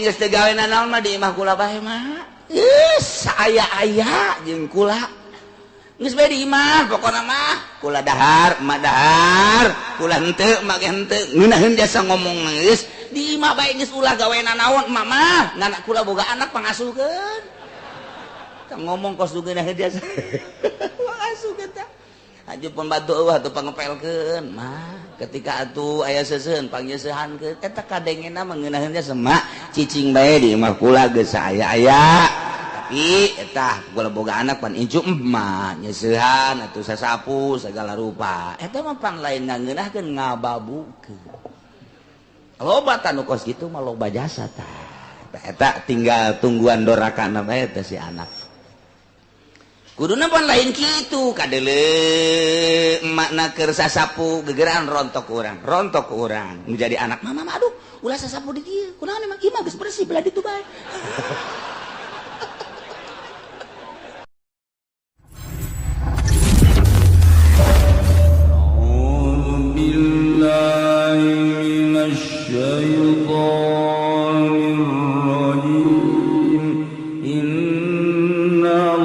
Ari geus teu gawe nanaon mah di imah kula bae mah. Geus saaya-aya jeung kula. Geus bae di imah pokona mah kula dahar, emak dahar, kula henteu, emak ge henteu. Ngeunaheun jasa ngomong geus di imah bae geus ulah gawe nanaon emak mah. Ngan kula boga anak pangasuhkeun. Tah ngomong kos du ngeunaheun jasa. Pangasuhkeun tah. Aju pembantu eueuh atuh pangepelkeun mah. Ketika atuh aya seuseun pangnyeuseuhankeun eta kadengena mah ngeunaheun jasa mak cicing bae di imah kula geus aya-aya. Tapi eta kula boga anak pan incu emak nyeusehan atuh sasapu segala rupa. Eta mah pan lain ngangeunahkeun ngababukeun. Loba tah nu kos kitu mah loba jasa tah. Eta tinggal tungguan dorakana bae teh si anak. Kuduna pan lain kitu kadele emakna keur sasapu gegeran rontok urang menjadi anak mama aduh ulah sasapu di dieu kunaon emang ieu mah geus bersih belah ditu bae. A'udzubillahi minasyaitonir rajim. Inna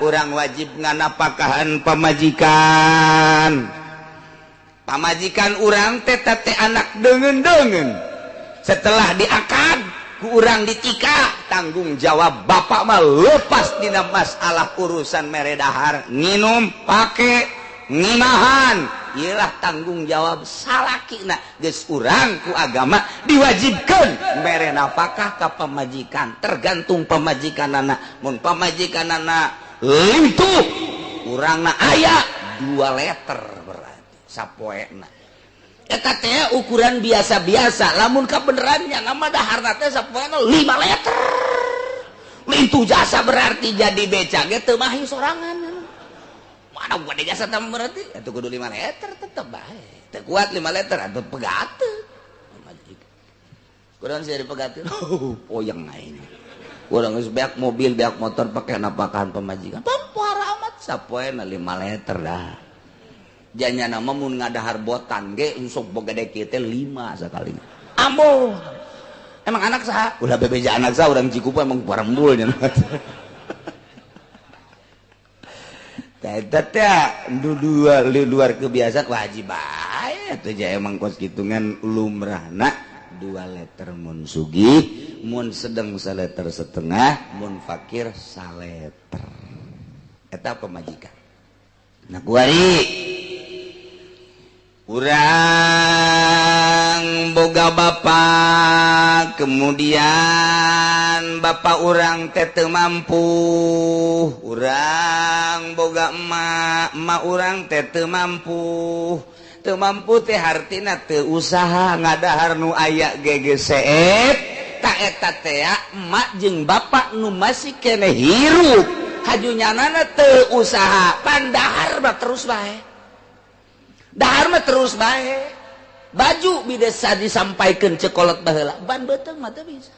urang wajib nganapakahan pamajikan. Pamajikan urang teh teh anak deungeun-deungeun. Setelah diakad ku urang ditika, tanggung jawab bapak mah lepas dina masalah urusan mere dahar, nginum, pake, nginahan. Iyalah tanggung jawab salakina geus urang ku agama diwajibkeun mere nafkah ka pamajikan, tergantung pamajikanana. Mun pamajikanana lintuh urangna aya 2 liter berarti sapoena. Eta teh ukuran biasa-biasa, lamun kabenerannya nama daharna teh sapoena 5 liter. Lintuh jasa berarti jadi beca ge teu mahi sorangan. Mana gua jasa tambah berarti atuh kudu 5 liter tetep bae. Teu kuat 5 liter atuh pegateun. Kurang sia dipegateun. Poyeng aing. Urang geus beak mobil, beak motor pake napakahan pamajikan. Pampara amat sapoena 5 liter dah. Janyana mah mun ngadahar botan ge sok bogede kieu teh 5 sakali. Ambo. Emang anak saha? Ulah bebeja anak saha urang Cikupa emang parembul nya. Eta teh luar kebiasaan wajib bae atuh ja emang kos kitungan lumrahna 2 liter mun sugih, mun sedeng saleter setengah, mun fakir saleter. Eta pamajikan. Nah kuari urang boga bapak, kemudian bapak urang teh teu mampu, urang boga emak, emak urang teh teu mampu. Teu mampu teh hartina teu usaha ngadahar nu aya gegeseet, ta eta teh emak jeung bapak nu masih keneh hirup, hajunyanana teu usaha, pandahar mah terus bae. Dahar mah terus bae. Baju bisa disampaikan cekolot baheula, ban beuteung mah teu bisa.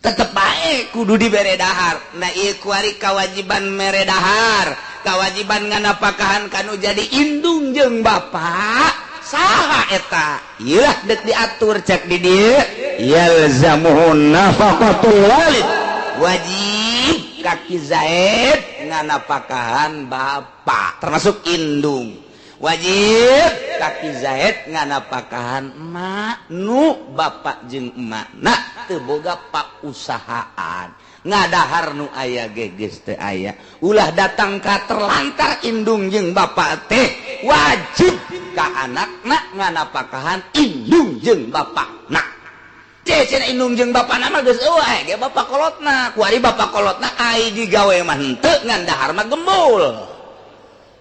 Tetep bae kudu dibere dahar. Nah ieu kuari kawajiban mere dahar, kawajiban nganapakahan kanu jadi indung jeung bapak. Saha eta? Ieu lah deuk diatur cek di dieu. Yalzamuhu nafaqatul walid. Wajib kaki Zaid nganapakahan bapak termasuk indung. Wajib kaki Zaid nganapakahan emak nu bapak jeung emak na teu boga pausahaan ngadahar nu aya ge geus teu aya ulah datang ka terlantar indung jeung bapak teh wajib ka anakna nganapakahan indung jeung bapakna. Cecena indung jeung bapakna mah geus eueuh ge bapak kolotna kuari bapak kolotna ai digawe mah henteu ngan dahar mah gembul.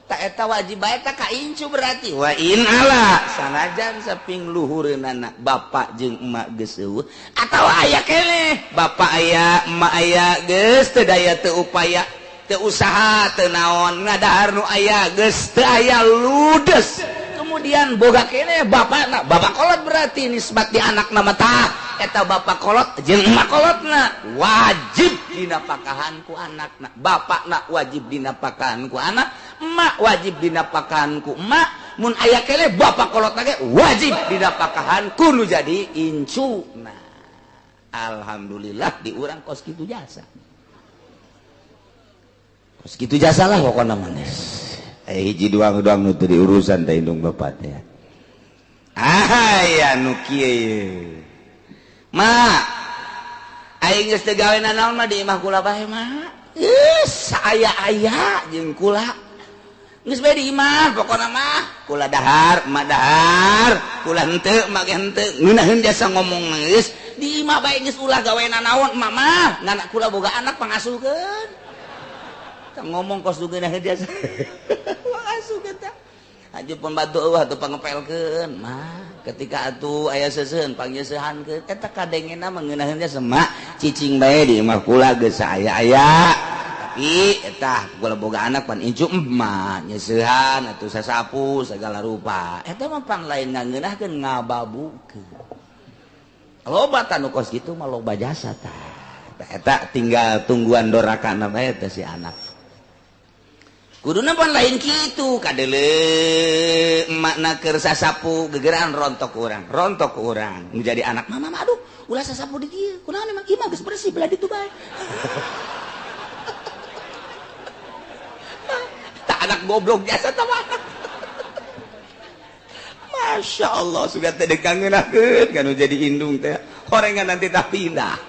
Tak eta wajib bae ta ka incu berarti wa in ala sanajan saping luhureunana bapak jeung emak geus eueuh atawa aya keneh bapak aya emak aya geus teu daya teu upaya Teu usaha teu naon ngadahar nu aya geus teu aya ludes. Kemudian boga kene bapakna, bapak kolot berarti nisbat di anak nama tah eta bapak kolot jeung emak kolotna wajib dinapakahan ku anakna, bapakna wajib dinapakahan ku anak, emak wajib dinapakahan ku emak, mun aya kene bapak kolotna ge wajib dinapakahan ku nu jadi incuna. Alhamdulillah di urang kos kitu jasa. Kos kitu jasa lah pokona manis. Hiji duang-duang nu teu diurusan teh indung bapak teh. Ah ya nu kieu. Ma, aing geus teu gawe nanaon mah di imah kula bae ma. Geus aya-aya jeung kula. Geus bae di imah pokona mah. Kula dahar, emak dahar, kula henteu, emak ge henteu. Ngeunaheun jasa ngomong geus di imah bae geus ulah gawe nanaon emak mah. Ngan kula boga anak pangasukeun. Ngomong kos duga nah jasa. Pangasukeun tah. Aju pembantu eueuh atuh pangepelkeun mah. Ketika atuh aya seuseun pangnyeuseuhankeun eta kadengena mah ngeunaheun jasa mak cicing bae di imah kula geus aya-aya. Tapi eta kula boga anak pan incu emak nyeusehan atuh sasapu segala rupa. Eta mah pan lain ngangeunahkeun ngababukeun. Loba tah nu kos kitu mah loba jasa tah. Eta tinggal tungguan dorakana bae teh si anak. Kuduna pan lain kitu kadele emakna keur sasapu gegeran rontok urang menjadi anak mama mah aduh ulah sasapu di dieu kunaon emang imah geus bersih belah ditu bae. Tak anak goblok jasa tah mah. Masya Allah sudah teh dekangeunahkeun kan jadi indung teh horengan nanti tah pindah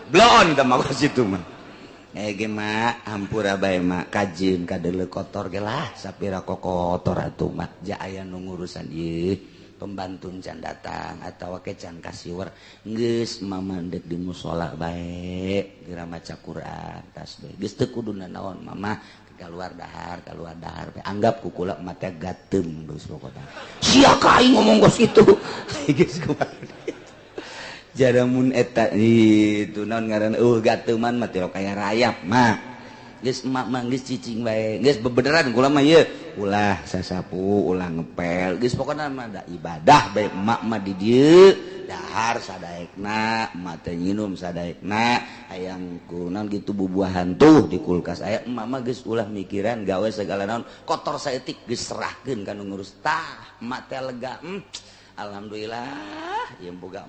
bloon tah mah situ mah. Ge mak hampura bae mak kajeun kadele kotor ge lah sapira kotor atuh mak ja aya nu ngurusan ieu pembantu can datang atawa ke can kasiwer geus mama ndek di musala bae geura maca Quran tasbih geus teu kudu nanaon mama keluar dahar bae anggap ku kula mah teh gateum geus pokona sia ka aing ngomong geus kitu geus kumaha jaramun eta itu naon ngaran gateuman mah teh kaya rayap mah geus emak mah geus cicing bae geus bebeneran kula mah ieu ulah sasapu ulah ngepel geus pokona mah da ibadah bae emak mah di dieu dahar sadaekna emak teh nginum sadaekna hayang ku naon kitu bubuahan tuh di kulkas aya emak mah geus ulah mikiran gawe segala naon kotor saeutik geus serahkeun ka nu ngurus tah emak teh lega. Alhamdulillah yang boga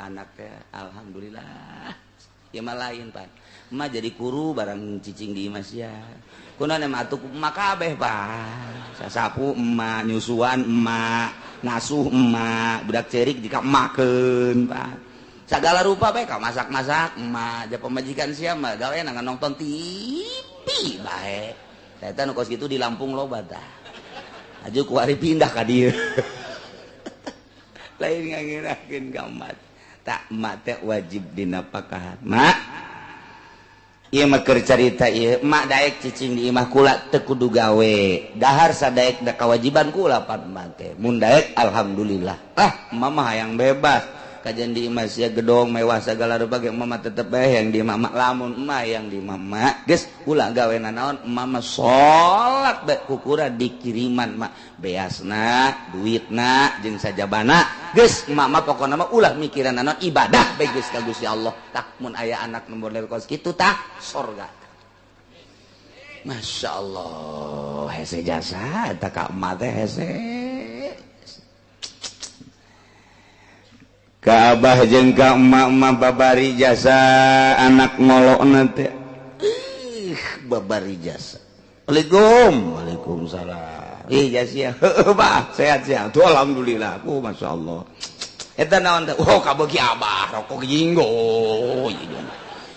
anak teh alhamdulillah ya mah lain pan emak jadi kuru barang cicing di imah sia kunaon emang atuh emak kabeh pan sasapu emak nyusuan emak ngasuh emak budak cerik jika emakeun pan sagala rupa bae ka masak-masak emak ja pamajikan sia mah gawe ngan nonton TV bae eta nu kos kitu di Lampung loba tah aju kuari pindah ka dieu lain ngangirakeun ka emak tak emak teh wajib dinapakahan mak ieu mah keur carita ieu emak daek cicing di imah kula teu kudu gawe dahar sadaek da kawajiban kula pan emak teh mun daek alhamdulillah ah emak mah hayang bebas kajian di imah sia gedong mewah segala rupa ge emak mah tetep bae yang di imah emak lamun emak yang di imah emak geus ulah gawe nanaon emak mah salat bae kukura dikiriman mak beasna duitna jeung sajabana geus emak mah pokona mah ulah mikiran nanaon ibadah bae geus ka Gusti Allah tah mun aya anak nu model kos kitu tah sorga. Masya Allah hese jasa eta ka emak teh hese ka abah jeung ka emak-emak babari jasa anak ngolokna teh babari jasa. Waalaikum waalaikumsalam. Ih jasa heueuh bah sehat sehat tuh alhamdulillah ku masyaallah eta naon teh oh kabeuki abah rokok jinggo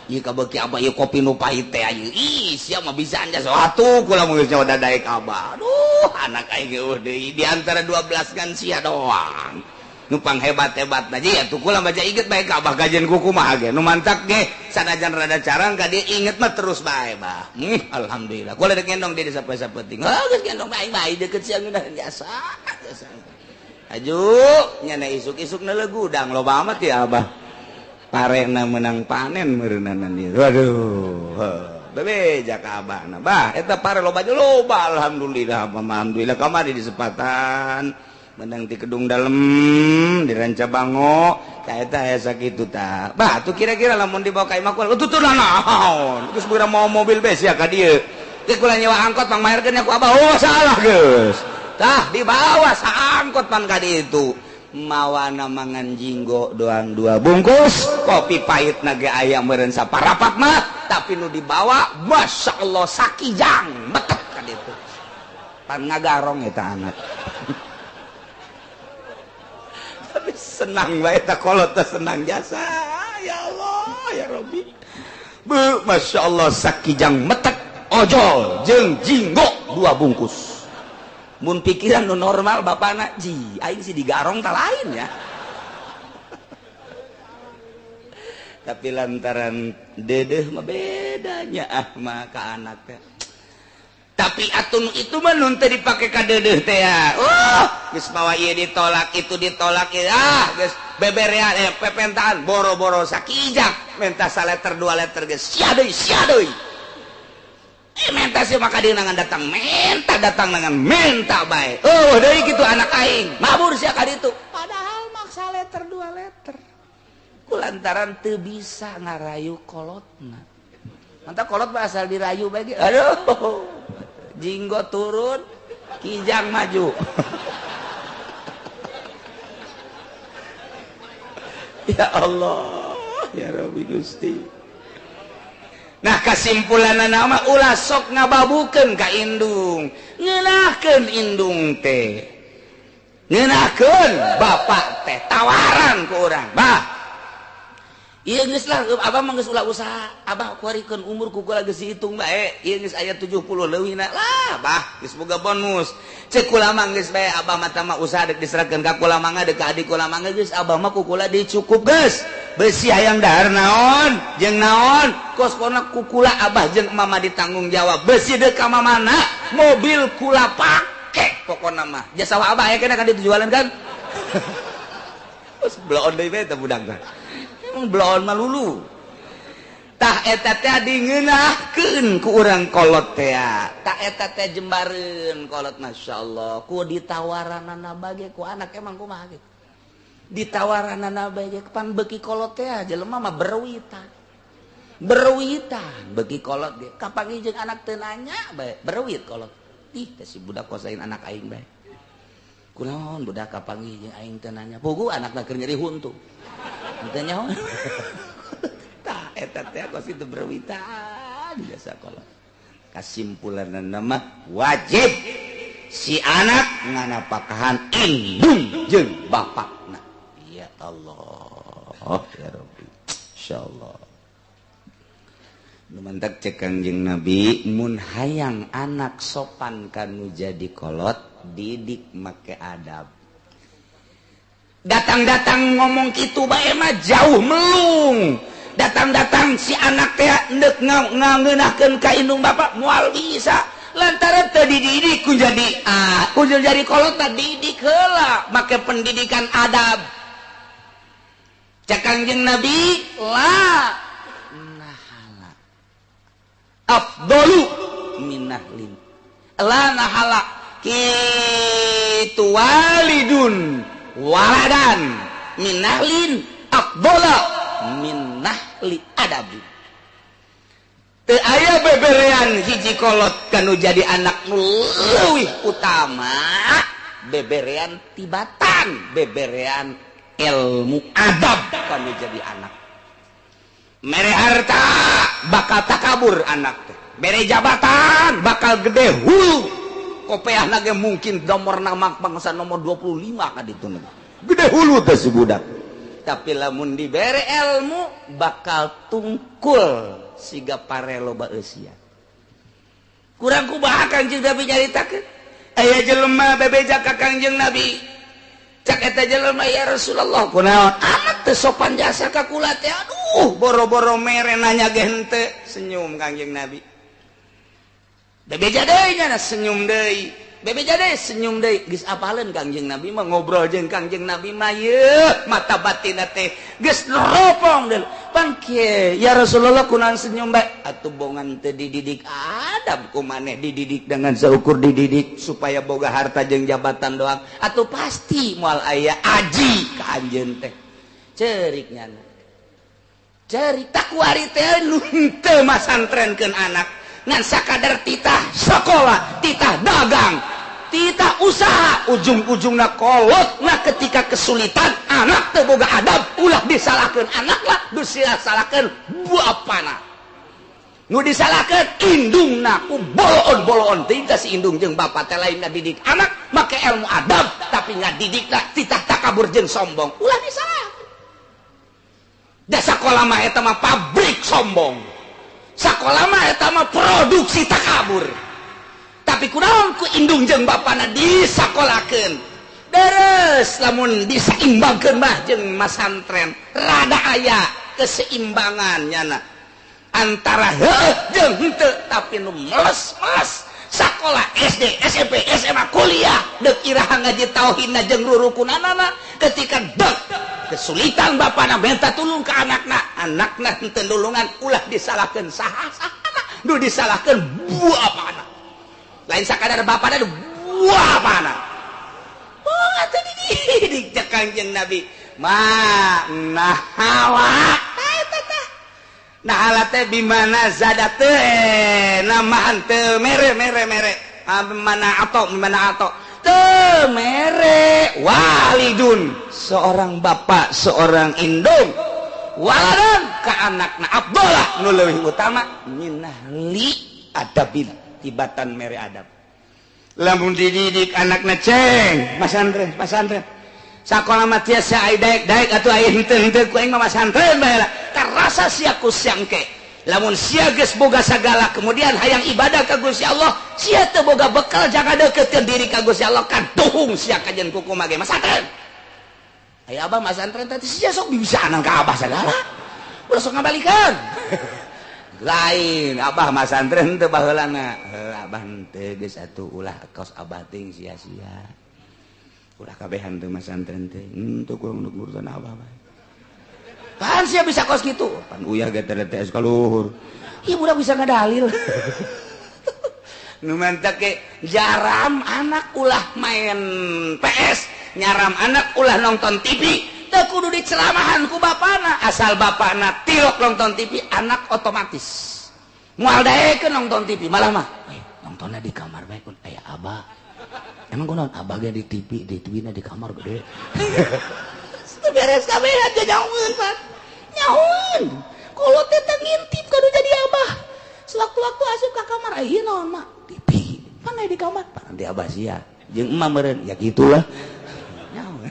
ieu kabeuki abah ieu kopi nu pahit teh ieu ih sia mah bisa jasa atuh kula mun geus nyawa dadaek abah aduh anak aing eueuh deui di antara 12 kan sia doang nupang hebat-hebat aja ya tuh kula baca inget bae ka abah gajian kuku mah ge nu mantak ge sanajan rada carang ka dia inget mah terus bae bah. Alhamdulillah kula dek gendong dia sapoe-sapoe oh geus gendong bae bae deket siang udah biasa biasa aju nyana isuk-isuk neuleuh gudang loba amat ya abah parena menang panen meureunana ieu waduh Bebeja ka abahna. Bah, eta pare loba loba alhamdulillah, alhamdulillah kamari di sepatan. Menang di Kedung Dalem, di Ranca Bango, ta eta aya sakitu ta. Bah, tuh kira-kira lamun dibawa ka imah kula, tuh naon. Geus beurang mau mobil bes ya ka dieu. Teh kula nyewa angkot pang mayarkeun ku abah. Oh, salah geus. Tah dibawa saangkot pan ka ditu. Mawana mangan jinggo doang 2 bungkus, kopi pahit nage ayam meureun saparapat mah, tapi nu dibawa Masya Allah sakijang metek ka ditu. Pan ngagarong eta anak. Tapi senang bae eta kolot teh senang jasa. Ya Allah, ya Rabbi. Bu, Masya Allah sakijang metek ojol jeung jinggo 2 bungkus. Mun pikiran nu normal bapana ji aing sih digarong tak lain ya. Tapi lantaran dedeh mah bedanya ah mah ka anak teh. Tapi atun itu mah nun teh dipake ka dedeh teh ya. Geus mawa ieu ditolak itu ditolak ah geus beberean pepentaan boro-boro sakijang menta saleter 2 leter geus sia deui sia deui. Menta sih maka dia nangan datang menta datang nangan menta bae. Oh dari gitu anak aing mabur sia ka ditu. Padahal maksa letter 2 letter. Kulantaran teu bisa ngarayu kolotna. Mantap kolot mah asal dirayu bae ge. Aduh. Jinggo turun, kijang maju. Ya Allah, ya Rabbi Gusti. Nah kesimpulan nama ulah sok ngababukeun ka indung, ngeunahkeun indung teh, ngeunahkeun bapak teh, tawaran ku urang, bah, ieu geus lah, abah mah geus ulah usaha, abah kuarikeun umur ku kula geus dihitung bae, ieu geus aya 70 leuwihna lah, bah, geus boga bonus, ceuk kula mah geus bae abah mah tama usaha deuk diserahkeun ka kula mangga deuk ka adik kula mangga geus abah mah ku kula dicukup geus. Besi hayang dahar naon jeung naon kos kona kukula abah jeung mama ditanggung jawab besi deuk ka mamana mobil kula pake pokona mah jasa abah aya kena kan ditujualan kan. Terus bloon deui bae teh budak teh emang bloon mah lulu tah eta teh dingeunahkeun ku urang kolot teh tah eta teh jembareun kolot masyaallah ku ditawaranana bage ku anak emang kumaha gitu ditawaranana bae pan beuki kolot teh jelema mah berwitan berwitan beuki kolot ge kapanggih jeung anak teu nanya bae berwit kolot ih teh si budak kosain anak aing bae kunaon budak kapanggih jeung aing teu nanya puguh anakna keur nyeri huntu teu nyaho tah eta teh kos kitu berwitan biasa kolot kasimpulanna mah wajib si anak nganapakahan indung jeung bapakna. Ya Allah, ya Rabbi, insyaallah. Nu mantak cek Kangjeng Nabi, mun hayang anak sopan kanu jadi kolot, didik make adab. Datang-datang ngomong kitu bae mah jauh melung. Datang-datang si anak teh neuk ngeunahkeun ka indung bapak moal bisa. Lantaran teu dididik ku jadi ku jadi kolot tah didik heula make pendidikan adab. Cek Kangjeng Nabi la nahala afdalu minahlin la nahala kitu walidun waladan minahlin afdala minahli adabi. Teu aya beberean hiji kolot kanu jadi anak nu leuwih utama beberean tibatan beberean ilmu adab kanu jadi anak. Mere harta bakal takabur anak teh, mere jabatan bakal gede hulu kopeahna ge mungkin nomor nama bangsa nomor 25 ka ditu gede hulu teh si budak. Tapi lamun dibere ilmu bakal tungkul siga pare loba eusia. Kurang kumaha Kangjeng Nabi nyaritakeun aya jelema bebeja ka Kangjeng Nabi. Cak eta jelema ya Rasulullah kunaon anak teu sopan jasa ka kula teh aduh boro-boro mere nanya ge henteu senyum Kangjeng Nabi. Bebeja deui nya senyum deui. Bebeja deui senyum deui geus apaleun Kangjeng Nabi mah ngobrol jeung Kangjeng Nabi mah yeuh mata batinna teh geus neropong deui. Pangke ya Rasulullah kunaon senyum bae atuh bongan teu dididik adab ku maneh dididik dengan seukur dididik supaya boga harta jeung jabatan doang atuh pasti moal aya aji ka anjeun teh. Cerik nyana. Cerik takuari teh nu henteu masantrenkeun anak ngan sakadar titah sekolah, titah dagang, titah usaha, ujung-ujungna kolot. Nah ketika kesulitan anak teu boga adab, ulah disalahkeun anak lah, disalahkeun bapana. Nu disalahkeun indungna ku boloon-boloon teh si indung jeung bapa teh lain ngadidik anak make ilmu adab, tapi ngadidikna titah takabur jeung sombong, ulah disalahkeun. Da sakola mah eta mah pabrik sombong. Sakola mah eta mah produksi takabur. Tapi kunaon ku indung jeung bapana disakolakeun. Deres lamun disaimbangkeun mah jeung masantren, rada aya keseimbangan nyana antara heueuh jeung henteu, tapi nu meles-meles sakola SD, SMP, SMA, kuliah deuk iraha ngaji tauhidna jeung rurukunanana ketika dek kesulitan bapana minta tulung ke anakna, anakna henteu nulungan, ulah disalahkeun saha-sahana, nu disalahkeun bapana. Lain sakadar bapana bapana. Oh atuh dididik cek Kangjeng Nabi. Ma nahala eta teh. Nahala teh bimana zada teh nama henteu mere mere mere. Mana ato mana ato. Teu mere walidun seorang bapak seorang indung waladan ka anakna Abdullah nu leuwih utama minahli adabin tibatan mere adab. Lamun dididik anakna ceng masantren masantren sakola mah tiasa ai daek-daek atuh aya henteu-henteu ku aing mah masantren bae lah tarasa sia ku siangke. Lamun sia geus boga sagala kemudian hayang ibadah ka Gusti Allah sia teu boga bekal jaga deukeutkeun diri ka Gusti Allah kaduhung sia kajen kuku mage masantren. Aya abah masantren teh sia sok bibisaanan ka abah sagala ulah sok ngabalikeun. Lain abah masantren teu baheulana heuh abah henteu geus atuh ulah kos abah ting sia-sia ulah kabehan teu masantren teh henteu kurang nurutan abah bae. Kan sia bisa kos gitu pan uyah ge teh TS ka luhur ieu budak bisa ngadalil. Nu mantak ge jaram anak ulah main PS, nyaram anak ulah nonton TV, teu kudu diceramahan ku bapana, asal bapana tilok nonton TV anak otomatis moal daekeun nonton TV malah mah nontonnya di kamar bae kun aya abah. Emang kunaon abah ge di TV, di TV-na di kamar gede. Beres kabeh aja nyahueun pan. Nyahueun. Kolot teh ngintip kudu jadi abah. Sewaktu-waktu asup ka kamar ieu naon mak? TV. Mana di kamar? Nanti abah sia. Jeung emak meureun ya gitulah. Nyahueun.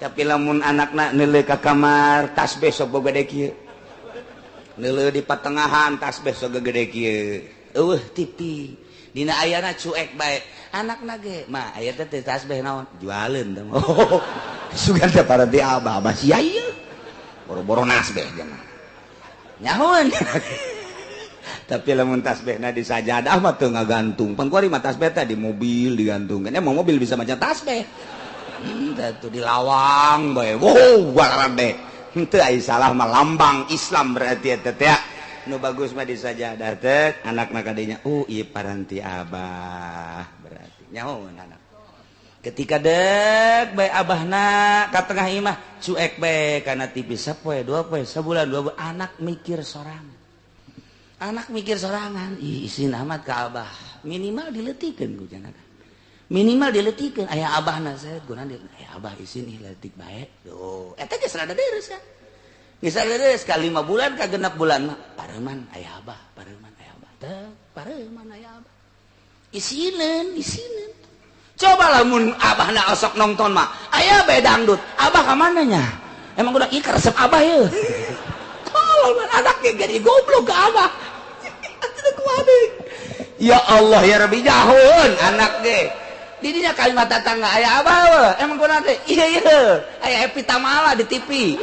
Tapi lamun anakna neuleuh ka kamar tasbih sok gede kieu. Neuleuh di patengahan tasbih sok gede kieu. Eueuh TV. Dina ayana cuek bae. Anakna ge mah aya teh tasbih naon? Jualeun teh. Oh. Sugan teh paranti abah abah sia ieu. Boro-boro nasbeh jangan. Nyahueun. Tapi lamun tasbihna di sajadah mah teu ngagantung. Pan kuari mah tasbih teh di mobil digantungkeun. Emang mobil bisa maca tasbih. Teh di lawang bae. Wow, barade. Henteu ai salah mah lambang Islam berarti eta teh. Nu bagus mah di sajadah teh anakna kadinya, oh ieu paranti abah berarti. Nyahueun anak. Ketika dek bae abahna ka tengah imah cuek bae kana TV sapoe dua poe sabulan dua bulan anak mikir sorangan. Anak mikir sorangan, ih isin amat ka abah. Minimal dileutikeun ku jangan. Minimal dileutikeun aya abahna saya guna di aya abah isin ih leutik bae. Duh, eta geus rada deres kan. Geus rada deres ka 5 bulan ka 6 bulan mah pareuman aya abah, pareuman aya abah. Teu pareuman aya abah. Isineun, isineun. Coba lamun abahna osok nonton mah aya bae dangdut abah ka mana nya emang udah ieu resep abah ye. Tolol anaknya jadi goblok ke abah. Ya Allah ya Rabbi jahun anak ge didinya kalimat tetangga aya abah we emang kunaon teh iya iya aya Epi Tamala di TV.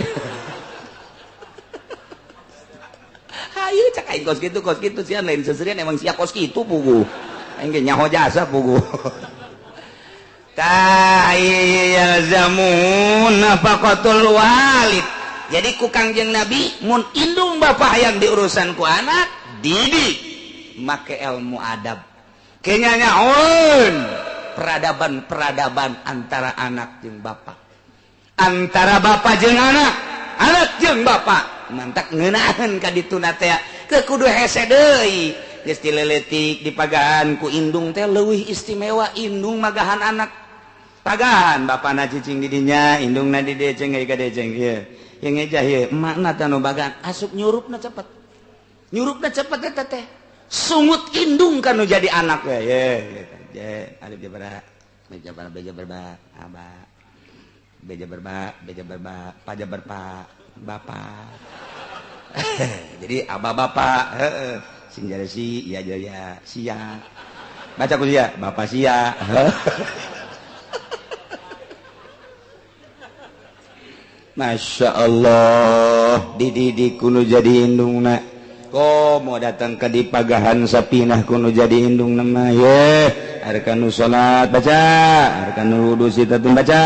Hayu cek aing kos kitu sia lain seserian emang sia kos kitu puguh. Aing ge nyaho jasa pugu. Ta yalzamun nafaqatul walid. Jadi ku Kangjeng Nabi mun indung bapak yang diurusan ku anak didik make ilmu adab. Kenya nyaon peradaban-peradaban antara anak jeung bapak. Antara bapak jeung anak, anak jeung bapak. Mantak ngeunaheun ka dituna teh ke kudu hese deui. Geus dileletik dipagahan ku indung teh leuwih istimewa indung magahan anak. Pagahan bapana cicing di dinya, indungna di dieu ceng ka dieu ceng ieu. Yang ngejah ieu emakna teh nu bagan asup nyurupna cepet. Nyurupna cepet eta teh. Sungut indung kan nu jadi anak we. Ye ye alif jabara, be jabar be jabar ba, aba. Be jabar ba, be jabar ba, pa jabar pa, bapa. Jadi aba bapak, heeh. Sing jare si, iya jaya, sia. Baca ku sia, bapak sia. Masya Allah, dididik kuno jadi indungna. Komo datang ke dipagahan sapinah kuno jadi indung nama ye. Arkanu salat baca, arkanu wudu sitatun baca.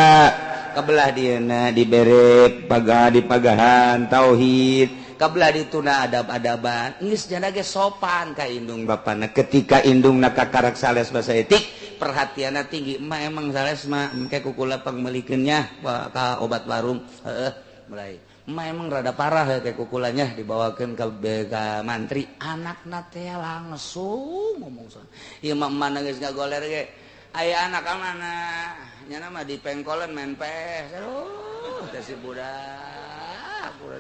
Kabelah dieuna dibere pagah dipagahan tauhid. Kabelah dituna adab-adaban. Geus jana ge sopan ka indung bapana. Ketika indungna kakarak sales basa etik, perhatianna tinggi. Emak emang sales mah engke kukula pangmeulikeun nya ka obat warung. Heeh, mulai. Emak emang rada parah ya kayak kukulanya dibawakeun ka mantri. Anakna teh langsung ngomong sono. Ieu mah emak geus ngagoler ge. Aya anak ka mana? Nyana mah di pengkolan main PS. Aduh, teh si budak.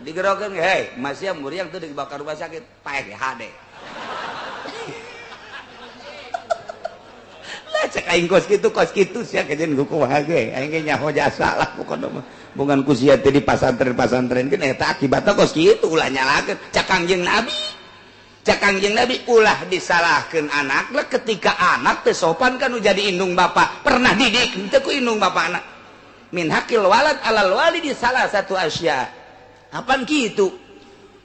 Digerokeun ge, hei, masih muriang tuh dibakar rumah sakit, paeh HD. Lah cek aing kos kitu sia kajeun kumaha ge. Aing ge nyaho jasa lah pokona mah. Bukan ku sia teh di pasantren-pasantren geun eta akibatna kos kitu ulah nyalakeun cak Kangjeng Nabi. Cak Kangjeng Nabi ulah disalahkeun anak lah ketika anak teh sopan kan nu jadi indung bapak. Pernah didik henteu ku indung bapak anak. Min hakil walad alal walidi salah satu asya. Apaan kitu?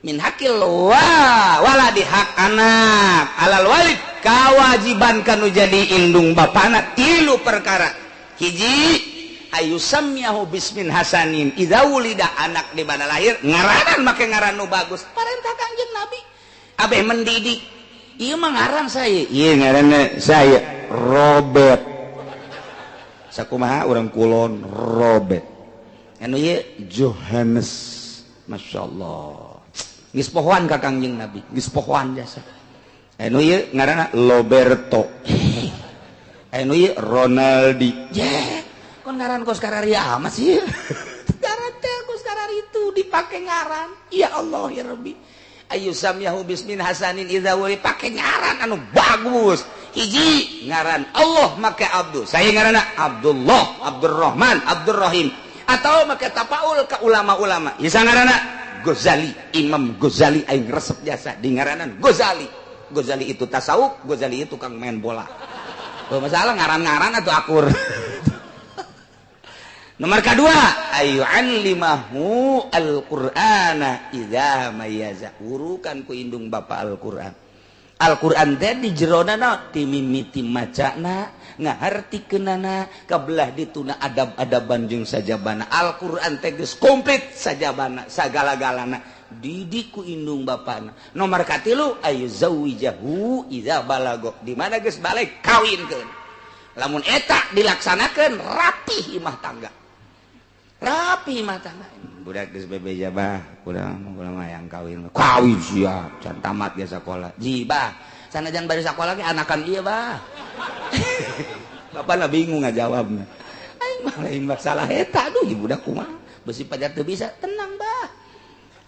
Min hakil waladi hak anak alal walid kewajiban kanu jadi indung bapana tilu perkara. Hiji ayu samyahu bismin hasanin idza wulida anak di mana lahir ngaranan make ngaran nu bagus. Parentah Kangjeng Nabi abeh mendidik. Ieu mah ngaran saya. Ieu ngaranna saya Robert. Sakumaha urang kulon Robert. Anu ieu Johannes. Masya Allah. Geus pohoan ka Kangjeng Nabi, geus pohoan jasa. Anu ieu ngaranna Roberto. Anu ieu Ronaldi. Ye, kon ngaran kos kararia amat sih. Ngaran teh kos karari itu dipake ngaran. Ya Allah ya Rabbi. Ayu samyahu bismin hasanin idza wuli pake ngaran anu bagus. Hiji ngaran Allah make Abdul. Saya ngaranna Abdullah, Abdurrahman, Abdurrahim. Atau make tapaul ke ulama-ulama. Bisa ngaranna Ghazali, Imam Ghazali aing resep jasa di ngaranan Ghazali. Ghazali itu tasawuf, Ghazali itu tukang main bola. Oh, masalah ngaran-ngaran atau akur. Nomor kedua, ayu allimahu al-Qur'ana idza mayaza. Urukan ku indung bapa Al-Qur'an. Al-Qur'an teh di jerona na timimiti macana, ngahartikeunana, kabelah dituna adab-adaban jeung sajabana. Al-Qur'an teh geus komplit sajabana, sagala-galana. Didik ku indung bapana. Nomor katilu ayu zawijahu idza balago. Di mana geus balik kawinkeun. Lamun eta dilaksanakeun rapih imah tangga. Rapi imah tangga. Budak geus bebeja bah, urang mah yang kawin. Kawin sia, can tamat ge sakola. Ji bah, sanajan bari sakola ge anakan ieu bah. Bapana bingung ngajawabna. Aing mah lain masalah eta aduh ieu budak kumaha. Besi pajar teu bisa, tenang bah.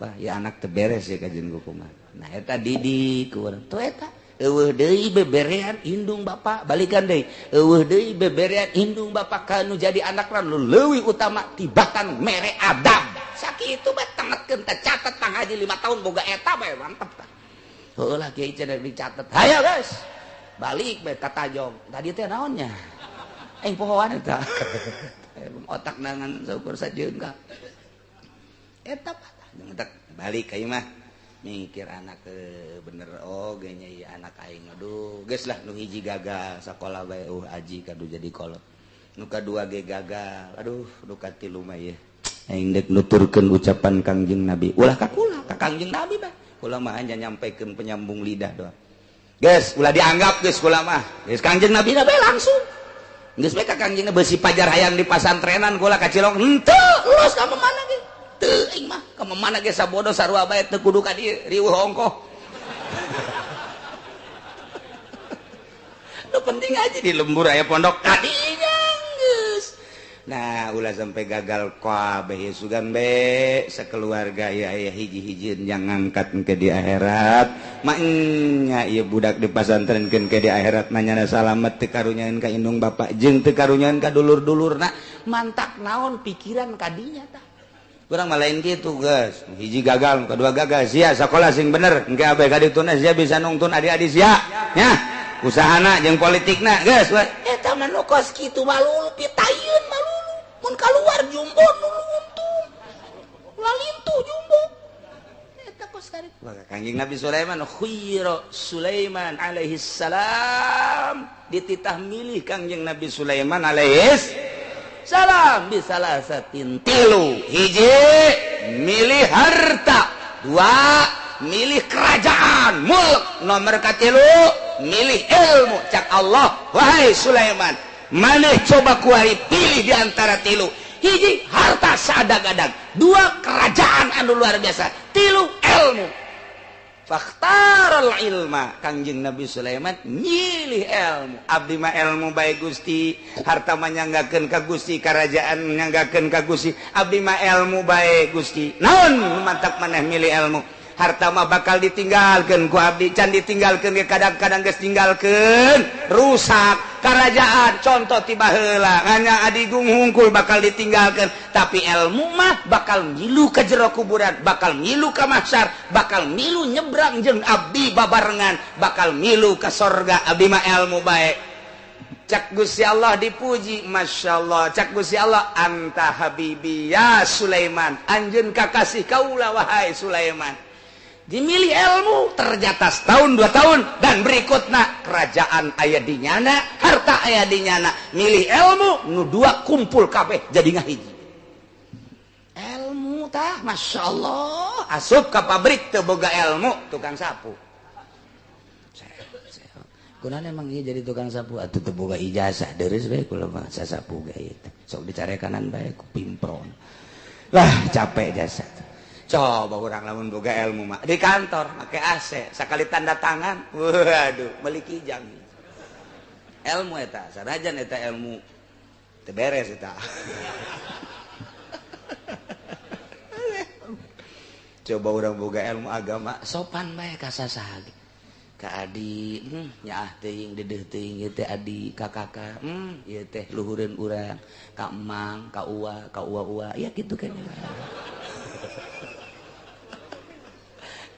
Bah, ya anak teu beres ya kajeun kumaha. Nah eta didik ku urang. Tuh eta eueuh deui beberean indung bapak, balikan deui. Eueuh deui beberean indung bapak kanu jadi anak lan leuwih utama tibatan mere adab. Sakitu bae tengetkeun teh catet tang haji 5 tahun boga eta bae mantep tah. Heueuh lah kiai cenah dicatet. Hayo guys. Balik bae ka tajong. Tadi teh naonnya? Aing pohoan eta. Otak nangan saukur sajeungkah. Eta patah. Balik ka ieu mah. Mikir anak bener oge. oge nya ieu anak aing aduh geus lah nu hiji gagal sakola bae aji kadu jadi kolot nu kadua ge gagal aduh nu katilu mah ieu aing deuk nuturkeun ucapan Kangjeng Nabi ulah ka kula ka Kangjeng Nabi bae kula mah hanya nyampaikeun penyambung lidah doang geus ulah dianggap geus kula mah geus Kangjeng Nabi bae langsung geus bae ka Kangjeng Nabi beusi pajar hayang di pasantrenan kula ka Cilong henteu los ka mana ge teu aing mah ka mana ge sabodo sarua bae teu kudu ka dieu riweuh ongkoh. Nu penting aja di lembur aya pondok kadinya geus. Nah ulah sampai gagal kabeh sugan be sekeluarga ya aya hiji-hijieun yang ngangkat ke di akhirat maknya ieu budak dipasantrenkeun ke di akhirat manyana salamet teu karunyaeun ka indung bapak jeung teu karunyaeun ka dulur-dulurna mantak naon pikiran kadinya tah. Kurang mah lain kitu geus hiji gagal kedua gagal sia sakola sing bener engke abe ka dituna sia bisa nungtun adik-adik sia nya usahana jeung politikna geus eta mah nu kos kitu malulu pitayeun malulu mun kaluar jumbo nu untung lalintuh jumbo eta kos karep maka Kangjeng Nabi Sulaiman khuyira Sulaiman alaihi salam dititah milih Kangjeng Nabi Sulaiman alaihi salam bisalah satin tilu hiji milih harta dua milih kerajaan mulk nomor katilu milih ilmu cak Allah wahai Sulaiman maneh coba kuari pilih di antara tilu hiji harta sadag-adag dua kerajaan anu luar biasa tilu ilmu fakhtaral ilma Kangjeng Nabi Sulaiman nyilih ilmu abdi mah ilmu bae Gusti harta mah nyanggakeun ka Gusti karajaan nyanggakeun ka Gusti abdi mah ilmu bae Gusti naon mantak maneh milih ilmu harta mah bakal ditinggalkeun ku abdi can ditinggalkeun ge kadang-kadang geus tinggalkeun rusak karajaan contoh ti baheula hanya adigung hungkul bakal ditinggalkeun tapi ilmu mah bakal ngilu ka jero kuburan bakal ngilu ka mahsyar bakal milu nyebrang jeung abdi babarengan bakal milu ka sorga abdi mah ilmu bae cak Gusti Allah dipuji masyaallah cak Gusti Allah anta habibi ya Sulaiman anjeun kakasih kaula wahai Sulaiman. Dimilih ilmu ternyata setahun dua tahun dan berikutnya kerajaan aya di nyana, harta aya di nyana. Milih ilmu nu dua kumpul kabeh jadi ngahiji. Ilmu tah Masya Allah asup ka pabrik teu boga ilmu tukang sapu. Kunaon emang ieu jadi tukang sapu atuh teu boga ijazah deureuh bae kula mah sasapu ge ieu teh. Sok dicarekanan bae ku pimpron. Lah capek jasa. Coba urang lamun boga ilmu mah di kantor make AC sakali tanda tangan waduh meuli kijang. Ilmu eta sanajan eta ilmu teu beres eta. Coba urang boga ilmu agama sopan bae ka sasaha ge. Ka adi nyaah teuing dedeuh teuing ieu teh adi ka kakak ieu teh luhureun urang ka emang ka uwa ka uwa-uwa ya kitu kan.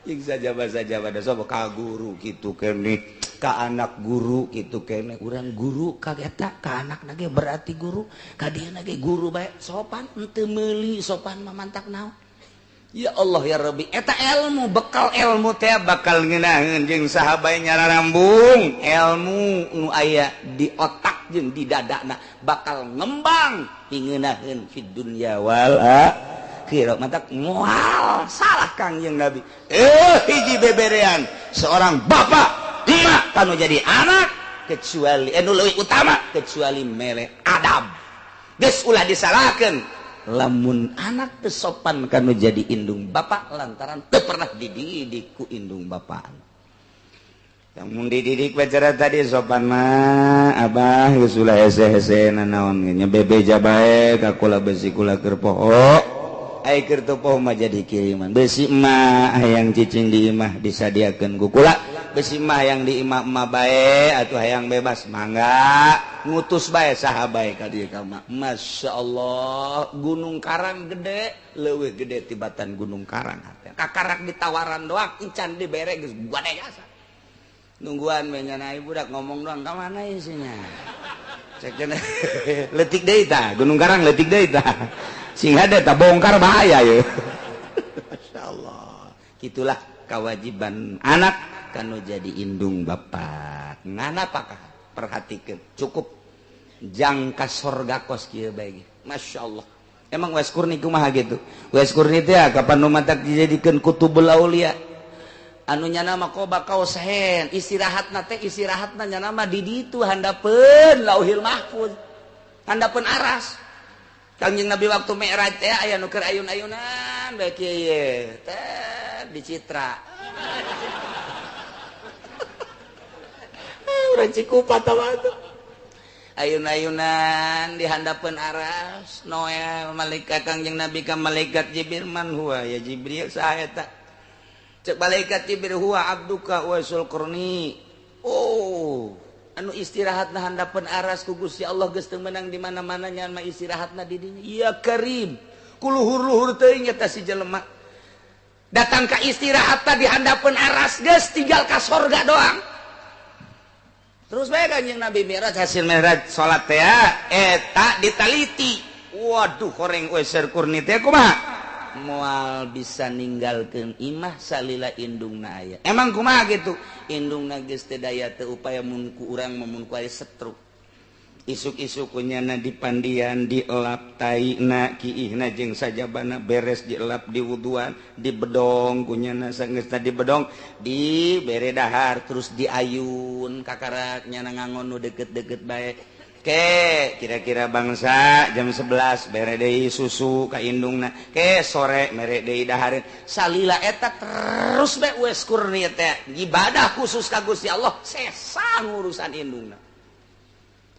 Jeung sajaba-sajaba da sok ka guru kitu keneh ka anak guru kitu keneh urang guru ka eta ka anakna ge berarti guru ka dieuna ge guru bae sopan henteu meuli sopan mah mantak naon. Ya Allah ya Rabbi eta ilmu bekal ilmu teh bakal ngeunaheun jeung saha bae nyararambung ilmu nu aya di otak jeung di dadana bakal ngembang ngeunaheun fid dunya wal akhirah. Mantak moal salah Kangjeng Nabi hiji beberean seorang bapak emak kanu jadi anak kecuali nu leuwih utama kecuali mere adab geus ulah disalahkeun lamun anak teu sopan kanu jadi indung bapak lantaran teu pernah dididik ku indung bapak. Lamun dididik bicara tadi sopan mah abah geus ulah hese-hese nanaon ge nya bebeja bae ka kula besi kula keur poho ai keur teu poho mah jadi kiriman besi mah hayang cicing di imah disadiakeun ku kula besi mah hayang di imah emak bae atuh hayang bebas mangga ngutus bae saha bae ka dieu ka mah. Masya Allah Gunung Karang gede leuwih gede tibatan Gunung Karang kakarak ditawaran doang encan dibere geus gade jasa nungguan we nya budak ngomong doang ka mana isinya cek cenah leutik deui tah Gunung Karang leutik deui tah sing hade tah bongkar bahaya ye. Masya Allah gitulah kewajiban anak kanu jadi indung bapak. Ngan apakah perhatikan cukup jangka sorga kos kieu bae. Masya Allah. Emang Uwais Qurni kumaha gitu? Uwais Qurni teh kapan nu matak dijadikeun kutubul aulia? Anu nyana mah qoba kausain, istirahatna teh istirahatna nyana mah di ditu handapeun Lauhil Mahfuz. Handapeun aras. Kangjeng Nabi waktu Mi'raj teh aya nu keur ayun-ayunan bae kieu ye. Teh dicitra. Urang Cikupa tah tuh. Ayun-ayunan di handapeun aras Noel malaikat Kangjeng Nabi ka malaikat Jibril man huwa ya Jibril saha eta cek malaikat Jibril huwa abduka Uwaisul Qurni. Oh anu istirahatna handapeun aras ku Gusti Allah geus teu meunang di mana-mana nyan mah istirahatna di dinya ya Karim kuluhur-luhur teuing eta si jelema datang ka istirahatna di handapeun aras geus tinggal ka sorga doang. Terus bae Kanjeng Nabi Mi'raj hasil Mi'raj salat teh eta ditaliti. Waduh horeng Uwaisul Qurni teh kumaha? Moal bisa ninggalkeun imah salila indungna aya. Emang kumaha gitu? Indungna geus teu daya teu upaya mun ku urang mun ku aya setruk. Isuk-isuk kunyana dipandian, dielap taina, kiihna jeung sajabana beres dielap diwuduan, dibedong kunyana sangeusna dibedong, dibere dahar terus diayun kakarak nyana ngangon nu deket-deket bae. Ke kira-kira bangsa jam 11 bere deui susu ka indungna. Ke sore mere deui dahareun. Salila eta terus bae Uwais Qurni teh ibadah khusus ka Gusti Allah sesa ngurusan indungna.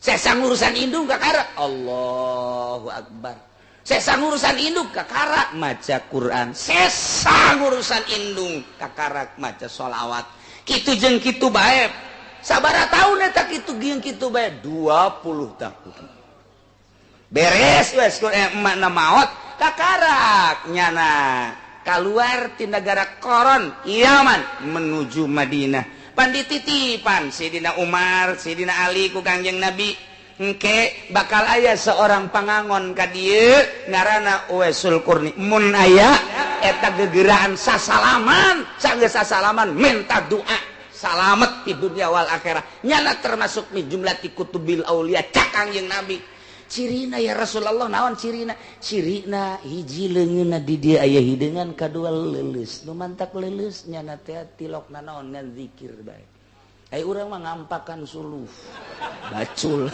Sesa ngurusan indung kakara Allahu Akbar. Sesa ngurusan indung kakara maca Quran. Sesa ngurusan indung kakara maca sholawat. Kitu jeung kitu bae. Sabaraha taun eta kitu jeung kitu bae 20 tahun. Beres wes emakna maot kakarak nyana kaluar ti nagara Koron Yaman menuju Madinah. Pandititipan Sidina Umar, Sidina Ali ku Kangjeng Nabi. Engke bakal aya seorang pangangon ka dieu ngaranna Uwaisul Qurni. Mun aya eta gegeraan sasalaman, sanggeus sasalaman minta doa salamet di dunia wal akhirah. Nyana termasuk mi jumlah ti kutubil aulia cak Kangjeng Nabi. Cirina ya Rasulullah naon cirina? Cirina hiji leungeunna di dieu aya hideungan kadua leuleus. Nu mantak leuleus nyana teh tilokna naon ngan zikir bae. Ai urang mah ngampakan suluh. Bacul.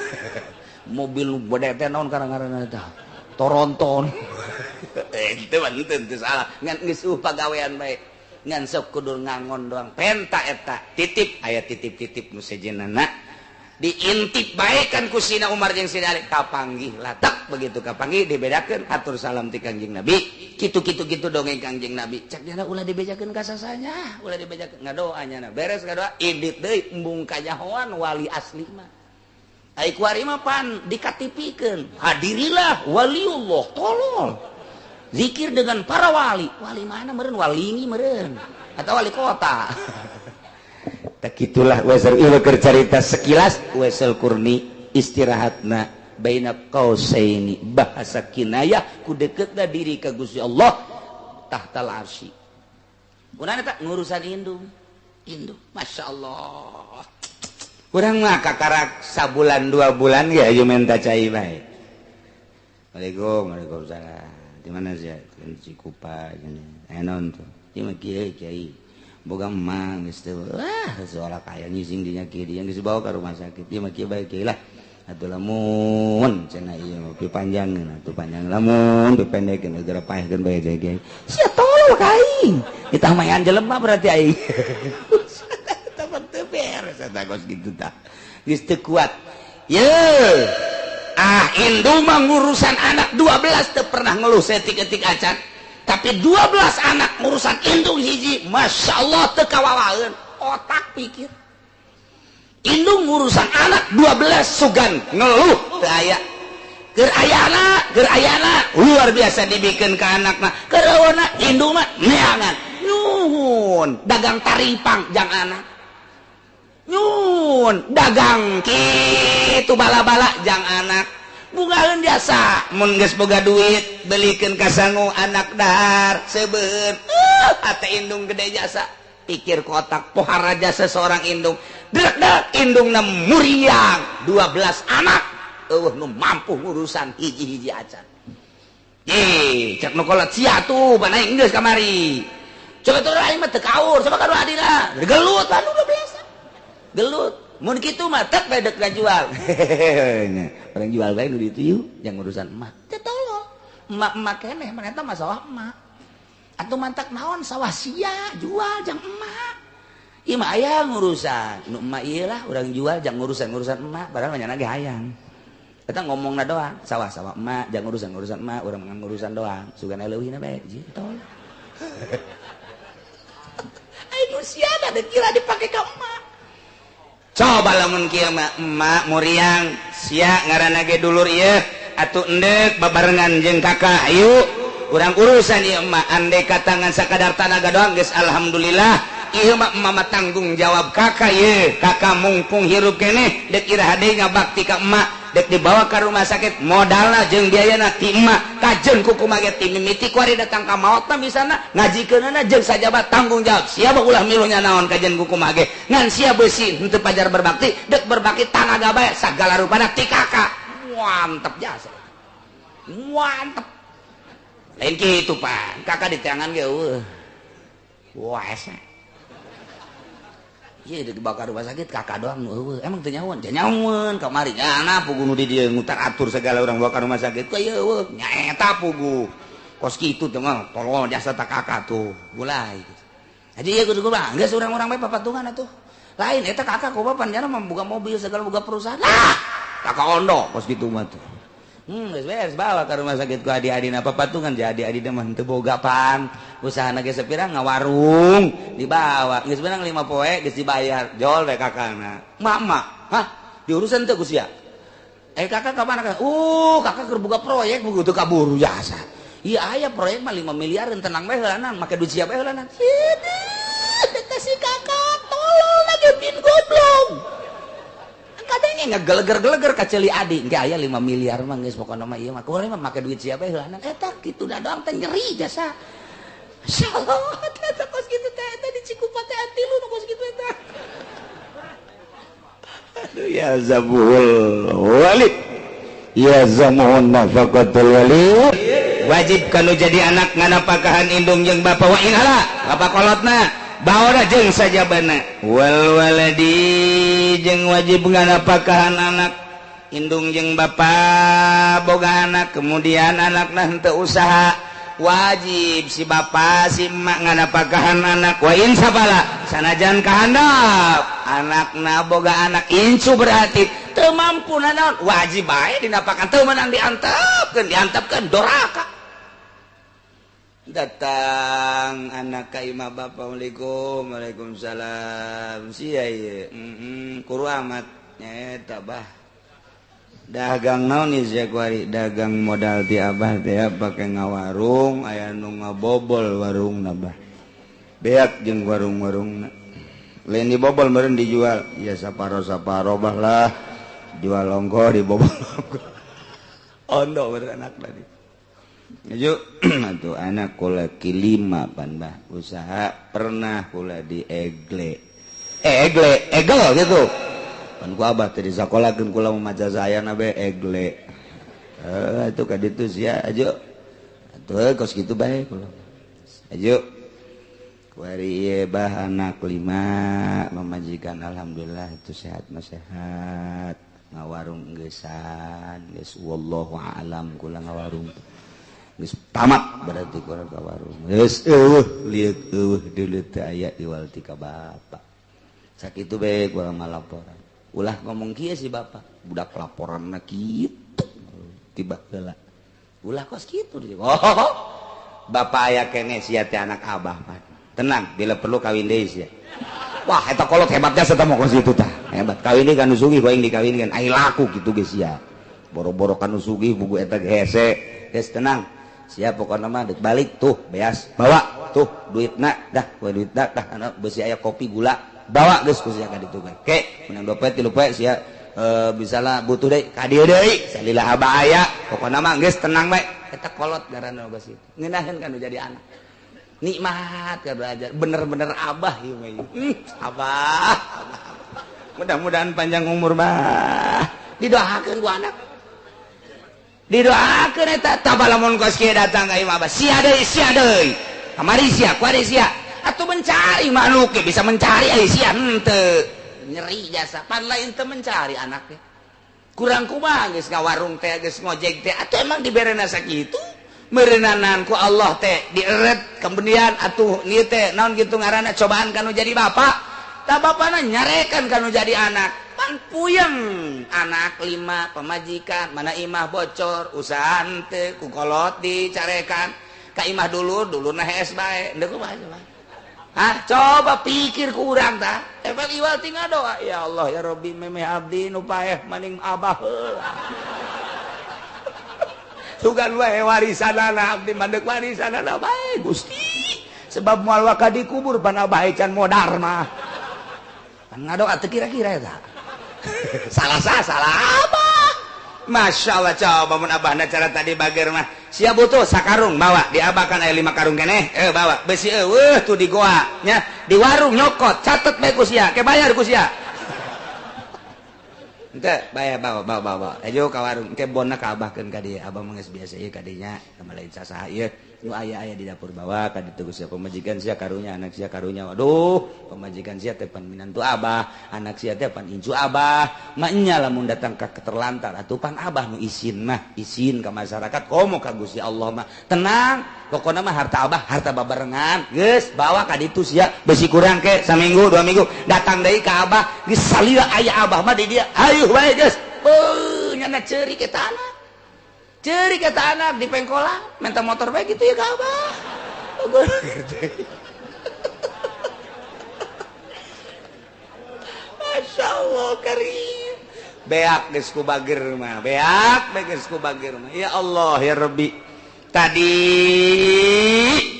Mobil nu bede teh naon karang-ngaranna tah? Toronton. Teu mah teu salah. Ngan geus eueuh pagawean bae. Ngan sok kudu ngangon doang. Penta eta titip aya titip-titip nu sejenna. Diintip bae kan ku Sina Umar jeung Sina Ali kapanggih latak begitu kapanggih dibedakeun atur salam ti Kangjeng Nabi kitu-kitu kitu dongeng Kangjeng Nabi cak nyana ulah dibejakeun ka sasanya ulah dibejakeun ngadoa nyana beres ngadoa indit deui embung kanyahoan wali asli mah ai kuari mah pan dikatipikeun hadirilah waliullah tolol zikir dengan para wali wali mana meureun wali meureun atau wali kota. Tak itulah Uwaisul keur carita sekilas Uwaisul Qurni istirahatna baina qausaini bahasa kinayah ku deketna diri ka Gusti Allah tahtal arsy. Kunaon eta ngurusan indung. Indung masyaallah. Urang mah kakarak sabulan dua bulan ge aya menta cai bae. Waalaikumsalam, waalaikumsalam. Di mana sih? Di Cikupa cenah. Aya naon tuh? Ieu mah kieu kiai. Boga emang geus teu wah seolah kaya nyising dinya kieu dia geus dibawa ka rumah sakit ieu mah kieu bae kieu lah atuh lamun cenah ieu mah pipanjangkeun atuh panjang lamun pipendekkeun geura paehkeun bae kieu sia tolol ka aing kita mayan jelema berarti aing eta mah teu beres eta kos kitu tah geus teu kuat ye ah indung mah ngurusan anak 12 teu pernah ngeluh setik-etik acan. Tapi 12 anak ngurusan indung hiji Masya Allah teu kawawaeun otak pikir indung ngurusan anak 12 sugan ngeluh teu aya keur ayana luar biasa dibikeun ka anakna keur awana indung mah neangan nyuhun dagang taripang jang anak nyuhun dagang kitu bala-bala jang anak bungaeun jasa mun geus boga duit belikeun ka sangu anak dahar seubeureun hate indung gede jasa Pikir kotak pohara jasa seorang indung. Dek-dek indungna muriang 12 anak. Eueuh nu mampu ngurusan hiji-hiji acan. Ye, cek nu kolot sia tuh banaing geus kamari. Coba tuh aing mah teu kaur, coba ka adina. Gelut anu udah biasa. Gelut. Mun kitu mah tek bae dek jual. Orang jual bae nu ditu yuk, yang urusan emak. Teu tolol. Emak-emak keneh mah eta mah sawah emak. Atuh mantak naon sawah sia jual jang emak. Ieu mah aya ngurusan. Nu emak ieu lah urang jual jang ngurusan-ngurusan emak, padahal mah nyana ge hayang. Eta ngomongna doang, sawah-sawah emak jang ngurusan-ngurusan emak, urang mah ngurusan doang. Sugana leuwihna bae jeung tolol. Ayo sia da kira dipake ka emak. Coba lamun kieu mah emak muriang sia ngaranna ge dulur ieu atuh endek babarengan jeung kakak ayo urang urusan ieu emak andai katangan sakadar tanaga doang geus alhamdulillah ieu mah emak mah tanggung jawab kakak ieu kakak mungkung hirup keneh dek iraha deui ngabakti ka emak dek dibawa ka rumah sakit modalna jeung biayana ti emak kajeun ku kumaha ge ti mimiti kuari datang ka maotna misalna ngajikeunana jeung sajabat tanggung jawab sia ulah milunya naon kajeun ku kumaha ge ngan sia beusi henteu pajar berbakti dek berbakti tanaga bae sagala rupana ti kakak mantep jasa mantep lain kitu pan kakak di tangan ge eueuh wah esa ieu dibawa ka rumah sakit kakak doang nu eueuh emang teu nyahoan teu nyahoan kamari nya ana pugu nu di dieu ngutar atur segala urang bawa ka rumah sakit ku ieu eueuh nya eta pugu kos kitu teh mah tolol jasa ta kakak tuh mulai jadi ieu kudu kumaha geus urang-urang bae papatungan atuh lain eta kakak ku bapak nyana mah boga mobil segala boga perusahaan lah kakak ondo kos kitu mah tuh. Geus beres bawa ka rumah sakit ku adi-adina papatungan jadi adi-adina mah henteu boga pan usahana ge sapira ngawarung dibawa geus beunang 5 poe geus dibayar jol we kakakna emak-emak hah diurusan teu ku sia kakak ka mana kakak keur boga proyek begitu kaburu jasa ieu aya proyek mah 5 miliar tenang bae heulanan make duit sia bae heulanan hideut si kakak tolol lagi bin goblok kadangnya ngegeleger-geleger ka ceuli adi engke aya 5 miliar mah geus pokona mah ieu mah kuring mah make duit siapa heulanan eta kitu da doang teh nyeri jasa masyaallah eta kos kitu teh eta di Cikupa teh tilu nu kos kitu eta aduh ya zabul walid ya zamun nafaqatul walid wajib kalau jadi anak nganapakahan indung jeung bapa wa inhala bapa kolotna bawa jeung sajabana wal waladi jeung wajib nganapakahan anak indung jeung bapa boga anak kemudian anakna henteu usaha wajib si bapa si emak nganapakahan anak wa in sabala sanajan kahandap anakna boga anak incu berarti teu mampu nanaon wajib bae dinapakan teu meunang diantepkeun diantepkeun doraka datang anak ka imah bapa assalamualaikum waalaikumsalam sia ieu kuru amat nya eta bah dagang naon ieu sia kuari dagang modal ti abah teh pake ngawarung aya nu ngabobol warungna bah beak jeung warung-warungna lain dibobol meureun dijual ya saparo-saparo bah lah jual ongkoh dibobol ongkoh ondo meureun anak tadi yuk atuh anak kula kilima pan bah usaha pernah kula di egle egle egel gitu pan ku abah teh disakolakeun kula mah maca saya bae egle atuh ka ditu sia ajo atuh kos kitu bae kula ajo kuari ieu bah anak 5 mamajikan alhamdulillah itu sehat mah sehat ngawarung geusan geus wallahu a'lam kula ngawarung geus tamat berarti kurang ka warung geus eueuh lieuk eueuh deuleut teu aya iwal ti ka bapak sakitu bae kurang ngalaporan ulah ngomong kieu si bapak budak laporanna kitu tiba heula ulah kos kitu oh bapak aya keneh sia teh anak abah mah tenang bila perlu kawin deui sia wah eta kolot hebatnya sia mah kos kitu tah hebat kawin deui ka nu sugih ku aing dikawinkeun ai laku kitu geus sia boro-boro ka nu sugih buku eta hese geus tenang siap pokoknya mah dek balik tuh beas bawa tuh duitna dah ku duitna dah anak besi aya kopi gula bawa geus ku sia ka ditu bae ke menang 2 poe 3 poe sia bisalah butuh deui ka dieu deui salila aba aya pokokna mah geus tenang bae eta kolot ngaranna geus kitu ngeunaheun kan jadi anak. Nikmat ya belajar, bener-bener abah ieu mah. Abah, abah. Mudah-mudahan panjang umur bah. Didoakeun ku anak. Didoakeun eta tabah lamun kos kieu datang ka imah abah. Sia deui, sia deui. Kamari sia, kuari sia. Atuh mencari makhluk bisa mencari ai sia henteu. Nyeri jasa pan lain teu mencari anaknya. Kurang kumaha geus ngawarung teh geus ngojek teh atuh emang diberena sakitu. Merenanan ku Allah teh dieret kemudian atuh ieu teh naon kitu ngaranna cobaan kanu jadi bapak. Tah bapana nyarekan kanu jadi anak. Pan puyeng anak 5 pamajikan mana imah bocor usaha henteu ku kolot dicarekan ka imah dulur dulurna hees bae deuk kumaha coba. Hah coba pikir ku urang tah. Efek iwal tinggal doa ya Allah ya Rabbi memeh abdi nu paeh maning abah heula. Sugan wae warisanana abdi mandek warisanana bae Gusti sebab moal waka dikubur pan abah can modar mah pan ngadoa teu kira-kira eta salah sah salah abah. Masya Allah coba mun abahna cara tadi bager mah sia butuh sakarung bawa diabakan aya 5 karung keneh bawa besi eueuh tuh di goa nya di warung nyokot catet bae ku sia ke bayar ku sia. Ente bayar bawa bawa bawa. Ayo ka warung engke bonna ka abahkeun ka dieu. Abah mah geus biasa ieu ka dinya lain sasaha ieu. Nu aya-aya di dapur bawa ka ditu sia pamajikan sia karunya anak sia karunya. Waduh, pamajikan sia teh pan minantu abah, anak sia teh pan incu abah. Maknya lamun datang ka keterlantar atuh pan abah nu isin mah, isin ka masyarakat komo ka Gusti Allah mah. Tenang, pokona mah harta abah, harta babarengan. Geus bawa ka ditu sia besi kurang ke saminggu, 2 minggu datang deui ka abah, geus salila aya abah mah di dieu. Ayo bae geus. Beuh, nyana ceurik eta anak. Ceurik eta anak di pengkolan, minta motor bae gitu ya ka abah. Masya Allah karim. Beak geus ku bager mah, beak bae geus ku bager mah. Ya Allah ya Rabbi. Tadi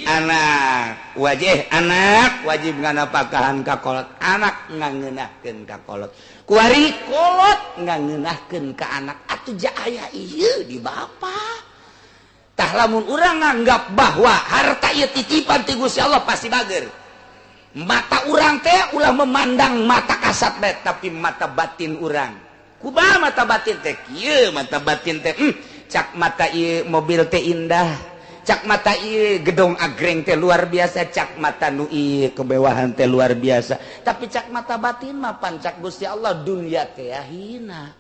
anak wajib anak wajib nganapakahan ka kolot, anak ngangeunahkeun ka kolot. Kuari kolot ngangeunahkeun ka anak atuh ja aya ieu di bapa. Tah lamun urang nganggap bahwa harta ieu titipan ti Gusti Allah pasti bager. Mata urang teh ulah memandang mata kasat bae tapi mata batin urang. Kumaha mata batin teh? Kieu mata batin teh. Cak mata ieu mobil teh indah, cak mata ieu gedong agreng teh luar biasa, cak mata nu ieu kemewahan teh luar biasa. Tapi cak mata batin mah pancak Gusti Allah dunia teh hina.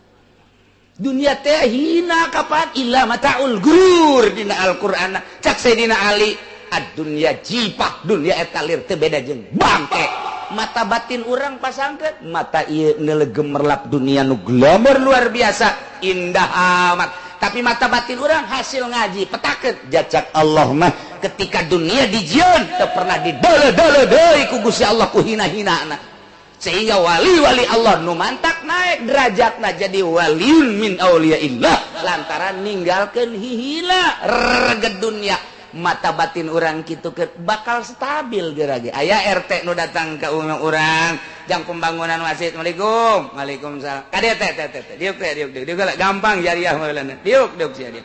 Dunia teh hina kapan illa mataul gurur dina Al-Qur'an. Cak Sayyidina Ali, ad-dunya jipah, dunia eta lir teu beda jeung bangke. Mata batin urang pasangkeun, mata ieu neuleuh gemerlap dunia nu glamour luar biasa, indah amat. Tapi mata batin orang hasil ngaji petakeun jacak Allah mah ketika dunia dijieun teu pernah didele-dele deui ku Gusti Allah ku hina-hinana. Sehingga wali-wali Allah nu mantak naik derajatna jadi waliun min auliyaillah lantaran ninggalkeun hihila reget dunia. Mata batin orang kitu bakal stabil geura ge. Aya RT nu datang ka urang jang pembangunan masjid. Assalamualaikum. Waalaikumsalam. Kade teh teh teh. Diuk teh diuk diuk. Diuk gampang jariah mah diuk diuk sia diuk.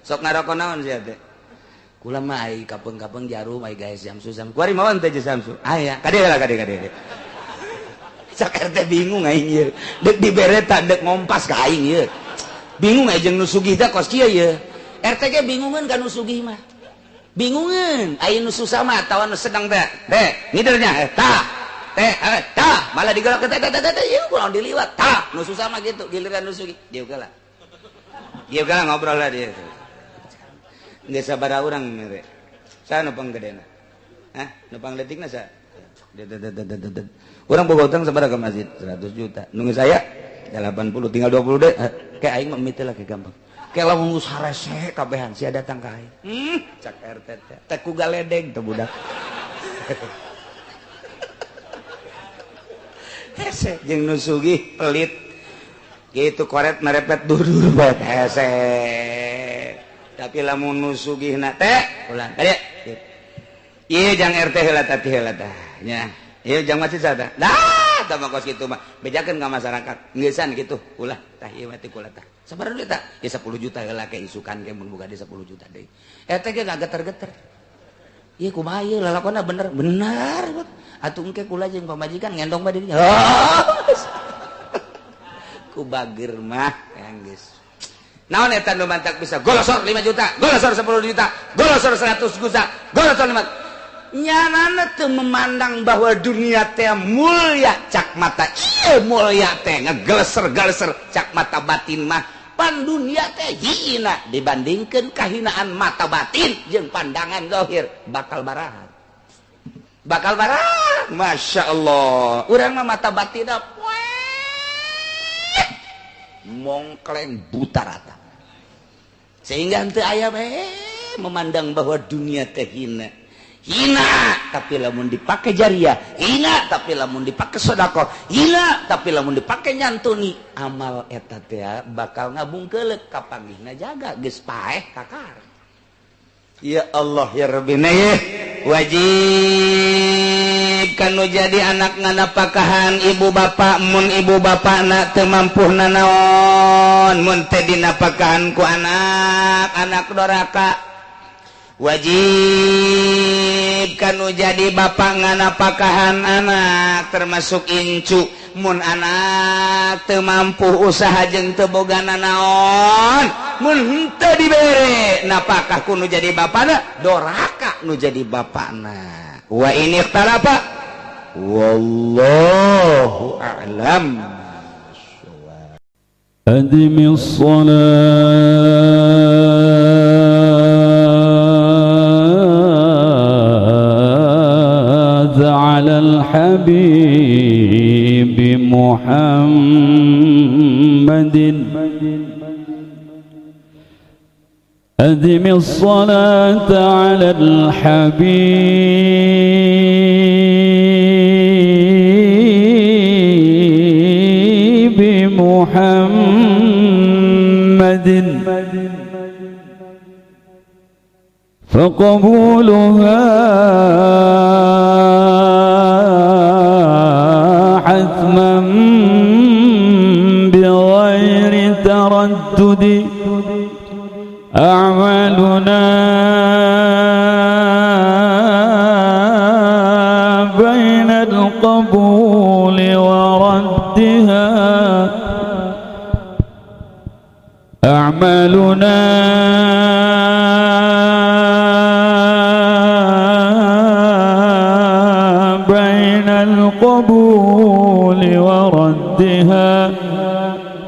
Sok ngaroko naon sia teh? Kula mah ai kapeung-kapeung jarum ai gaes Samsu Samsu. Kuari mawan teh Samsu. Aya. Kade lah kade kade. Cak RT bingung aing ieu. Deuk dibere tak deuk ngompas ka aing ieu. Bingung aing jeung nu sugih teh kos kieu ieu. RT ge bingungeun ka nu sugih mah. Bingungeun aya nu susah mah atawa nu sedang teh. Teh, ngidernya tah. Teh, tah, malah digelak teh teh teh teh ieu kurang diliwat. Tah, nu susah mah gitu, giliran nu sugih. Dieu geula. Dieu geula ngobrol lah dia. Geus sabaraha urang mere. Saha nu panggedena? Hah? Nu pangletikna saha? Urang boga utang sabaraha ka masjid? 100 juta. Nu geus aya 80 tinggal 20 deui. Kayak aing mah mimiti lah kayak gampang. Kayak lamun geus harese kabehan sia datang ka aing. Cak RT teh. Teh ku galedeg teh budak. Hese jeung nu sugih pelit. Gitu koret merepet dur-dur bae hese. Tapi lamun nu sugihna teh ulah ka dieu. Ieu jang RT heula tah heula tah nya. Ieu jang masjid saha tah? Dah, tah mah kos kitu mah. Bejakeun ka masyarakat. Ngeusan kitu ulah tah ieu mah teh kula tah. Sabaraha duit tah? Ya 10 juta heula ke isukan ke mun boga deui 10 juta deui. Eta ge ngageter-geter. Ieu kumaha ieu lalakonna bener bener atuh engke kula jeung pamajikan ngendong bae dirinya. Oh. Ku bager mah geus. Naon eta nu mantak bisa golosor 5 juta, golosor 10 juta, golosor 100 juta, golosor 5. Nyanana teu memandang bahwa dunia teh mulia cak mata ieu mulia teh ngegeleser-geleser cak mata batin mah pan dunia teh hina dibandingkeun kahinaan mata batin jeung pandangan zahir bakal barahan. Bakal barahan. Masya Allah. Urang mah mata batinna mongkleng buta rata. Sehingga henteu aya bae memandang bahwa dunia teh hina. Hina tapi lamun dipake jariah, hina tapi lamun dipake sedekah, hina tapi lamun dipake nyantuni amal eta teh bakal ngabungkeuleuk kapanggihna jaga geus paeh kakar. Ya Allah ya Rabbi ye wajib kanu jadi anak nganapakahan ibu bapak mun ibu bapakna teu mampu nanaon mun teh dinapakahan ku anak anak doraka. Wajib kanu jadi bapak nganapakahan anak termasuk incu mun anak teu mampu usaha jeung teu boga nanaon mun henteu dibere napakah ku nu jadi bapana doraka nu jadi bapana. Wa in ikhtalafa wallahu a'lam. Adimis على الحبيب محمد أدم الصلاة على الحبيب محمد فقبولها حتما بغير تردد أعمالنا بين القبول وردها أعمالنا بين القبول وردها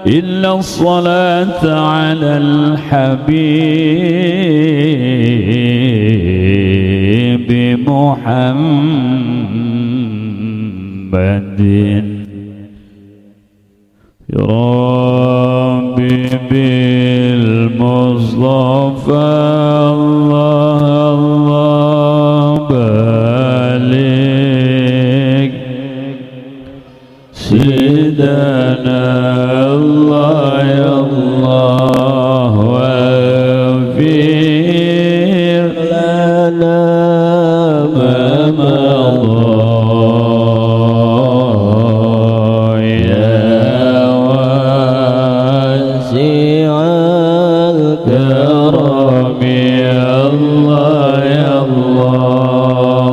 إلا الصلاة على الحبيب محمد يا ربي بالمصطفى الله الله بلغ سيدنا الله يا الله واغفر لنا ما مضى يا واسع الكرم يا الله يا الله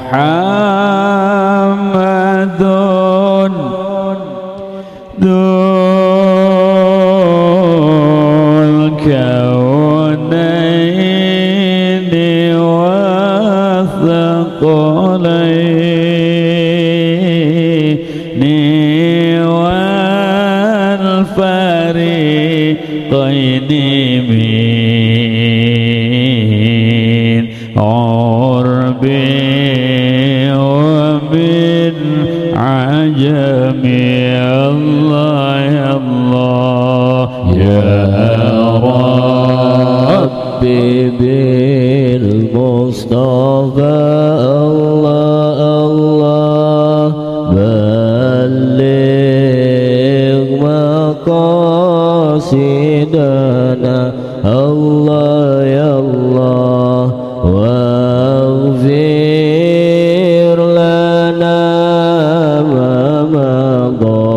محمد ذو الكونين والثقلين والفريقين من عرب ومن عجم الله يا الله يا ربي بالمصطفى الله الله بلغ مقاصدنا الله يا الله واغفر لنا ما مضى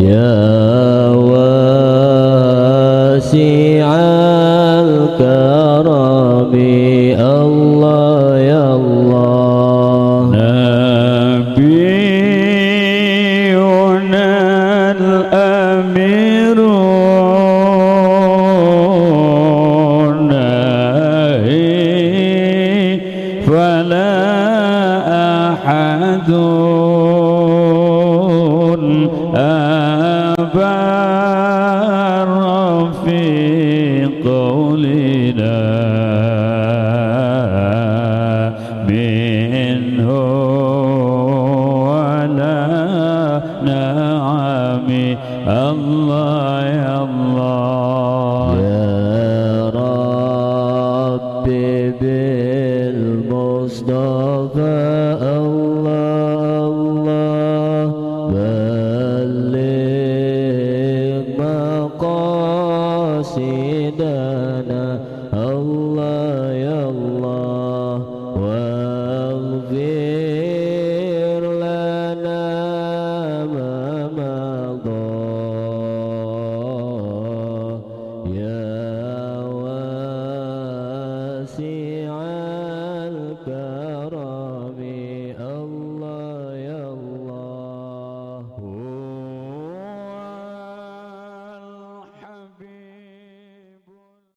يا واسع الكرم. أحد أبر في قولنا منه ولا نعم. الله يا الله. يا ربي بالمصطفى.